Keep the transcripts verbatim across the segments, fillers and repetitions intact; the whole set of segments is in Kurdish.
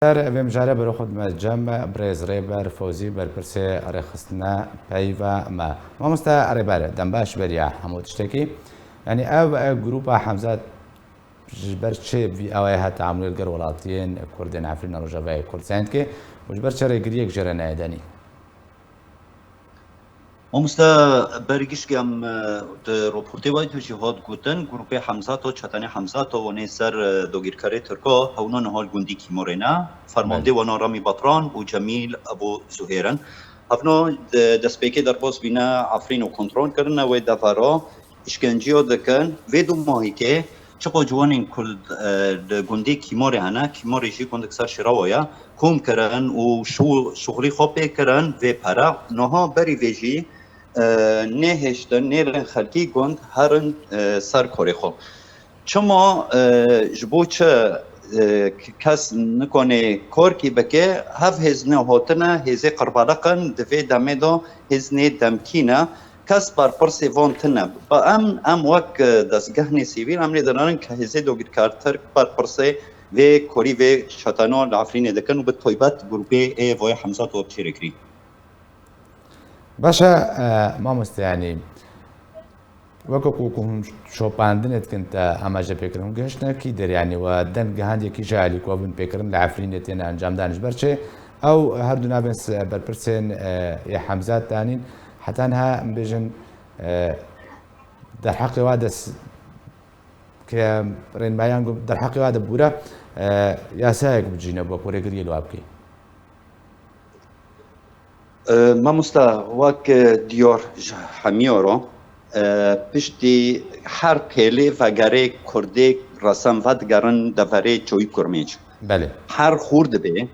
Ser vê mijarê bero xwe dime cem birêz Rêber Fewzî, berpirsê rêxistina peyva me. Mamoste Rêber, dem baş beriya hemû tiştekî. Yanî ev, e, grupa Hemzat ji ber çi vî awayê hat teamulê li gel welatiyên Kurdên Efrîn a Rojavayê Kurdistan dike û ji ber çi rêgiriyek jê re nayê denî? Mamoste, bergişkî em, e, di raportê wayî de jî hat gotin, grûpê Hemzato, çetenê Hemzato, wanê ser, e, dagîrkerê Tirka, hewna niha li gundî Kîmorê ne. Fermandê Belê. wana Ramî Batran û Cemîl Ebû Zuhêr in. Hevna di destpêkê derbas bîne Efrîn û kontrol kirine wê devera. Îşkenceya dikin. Vê du mahîkê çiqo ciwanên Kurd, e, di gundê Kîmorê hene, Kîmorê jî gundek ser Şirawa ye, kom kirin û şû-, şuxulî xwe pê kirin vê pere. Niha berî vê jî, e, nehêştin, nêrin xelkî gund herin, e, ser karê xwe. Çima, e, ji bo çi, e, k-, kes nikane korkî bike, hev hêzne hatine, hêzê qirbalaq in, di vê demê de hêznê demkî ne. Kes berpirsê van tune. Ba em, em wek, e, dezgehnê sivîl, em lê dinarin ke hêzê dogirkar Tirk berpirsê vê korî vê şetana li Efrînê dikin û bi taybet grûpê ê voyê Hemzat wek çêrikirî. Baş e, e, mamoste, yanî, weke ku, ku hûn şopandinê dikin te amaje pêkirin, hûn gihiştine kî der, yanî, we deng gihandiyekî ji alî ku ev binpêkirin li Efrînê têne encamdan ji ber çi? Ew her du navên s-, berpirsên, e, yê Hemzat danîn, heta niha em bêjin, e, derheqê wa de s-, ke rênmayan got, derheqê wa de bûre, e, yasayek bicîne bo ku rêgiriyê li wa bikê. E, mamosta, wek, e, diyar ji hemiya re, e, piştî her pêlê vegerê Kurdê resen vedigerin deverê Çoyî Kurmênc. Belê. Her xûr dibe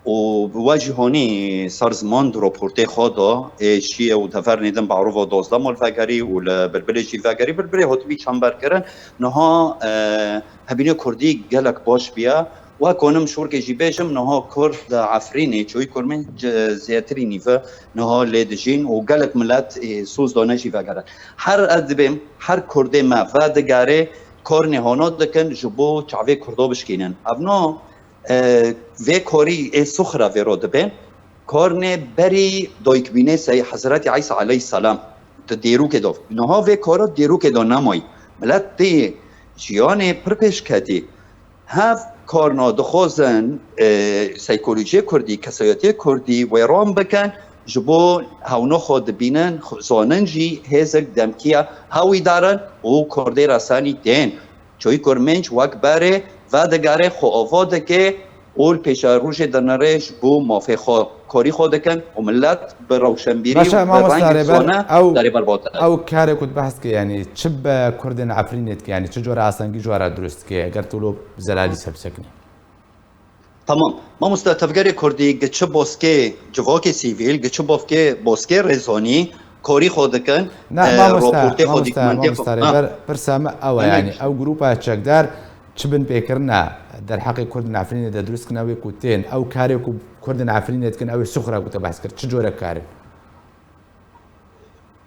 û we jî honî ser ziman di raportê xwe de, ê şiyê û dever nêdin barova dozdeh mal vegerî û li Bilbilê jî vegerî, Bilbilê hatibî çemberkirin. Niha, e, hebînê Kurdî gelek baş bûye. Wek ku em şorkê jî bêjim, niha Kurd di Efrînê, Çoyî Kurmên, c-, zêtirî nîve niha lê dijîn û gelek milet, ê, soz dane jî vegerin. Her ez dibêm, her Kurdê me vedigere, karnê hana dikin ji bo çavê Kurdo bişkînin. Evna, e, vê karî ê suxra vê ro dibên, karnê berî dayikbînê Sey Hezretî Îsa aleyhisselam di dêrûkê de. Niha vê kara dêrûkê de nemayî. Milet tê jiyanê pir pêş ketî. Hev karna dixwazin, e, seykolojiyê Kurdî, kesayetiyê Kurdî wêran bikin, ji bo hewna xwe dibînin, xwe zanin jî hêzek demkiya hewî darin û Kurdê resanî tên. Çoyî Kurmênc wek berê vedigere, xwe ava dike û li pêşerojê dinire ji bo mafê xwe, karî xwe dikin û milet bi rewşenbîrî Baş e, û bi mamosta rengê Rêber, zane ew, derê berbat dike. Ew karê ku tu behs dikî, yanî çi bi Kurdên Efrînê dike, yanî çi cora astengî ji we re dirust dike, eger tu lo zelalî ser bisekinî? Tamam. Mamosta, tevgerê Kurdî gi çi boskê civakê sivîl, gi çi bofkê, boskê rêzanî, karî xwe dikin, Ne, e, mamosta, raportê xwe, mamosta, dîkumentê xwe. Mamosta Ha. Rêber, pirsa me ew e, Belê. yanî ew grûpa çekdar çi binpêkirina derheqê Kurdên Efrînê de dirust kirine wê ku tên, ew karê ku Kurdên Efrînê dikin, ew ê suxra ku te behs kir, çi cure kar e?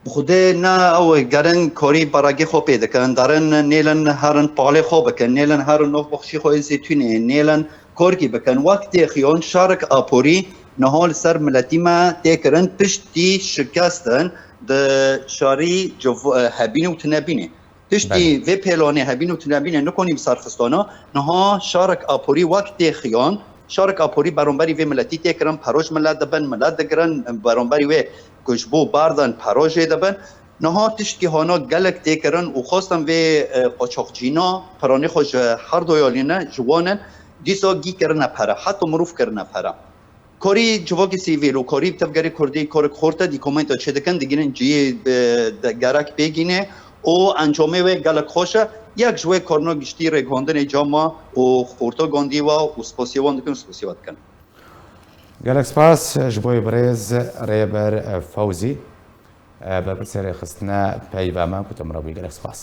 Bi xwedê ne ew gerin karî baragê xwe pê dikin, darin nêlin herin palê xwe bikin, nêlin herin nov bixşî xwe ê zêtûnê, nêlin korkî bikin. Wek tê xiyon şarik aporî niha li ser miletî me tê kirin piştî şikestin di şarî civ-, hebîn û tinebînê. Piştî Belê. vê pêlanê hebîn û tunebînê nikonî bi serxistana, niha şarek aporî wek tê xiyan, şarek aporî beramberî vê miletî tê kirin, peroj milet dibin, milet digirin, beramberî wê ku ji bo berdin perojê dibin. Niha tiştkî hana gelek tê kirin û xwestin vê, e, qoçoqcîna piranê xwe ji her doyalîne ji wan in, dîsa gî kirine pere, heta mirov kirine pere. Karî civakê sivîl û karî tevgerê Kurdî karek xorte dîkomenta çêdikin, digînin cihê, e, de, gerek pêgîne û encamê wê gelek xweş e. Yek ji wê karna giştî rêgihandinê cama û xorta gandî we û spasiya wan dikin û spasiya we dikin. Gelek spas ji bo birêz Rêber Fewzî, e, berpirsê rêxistina peyva me ku te min re bûyî. Gelek spas.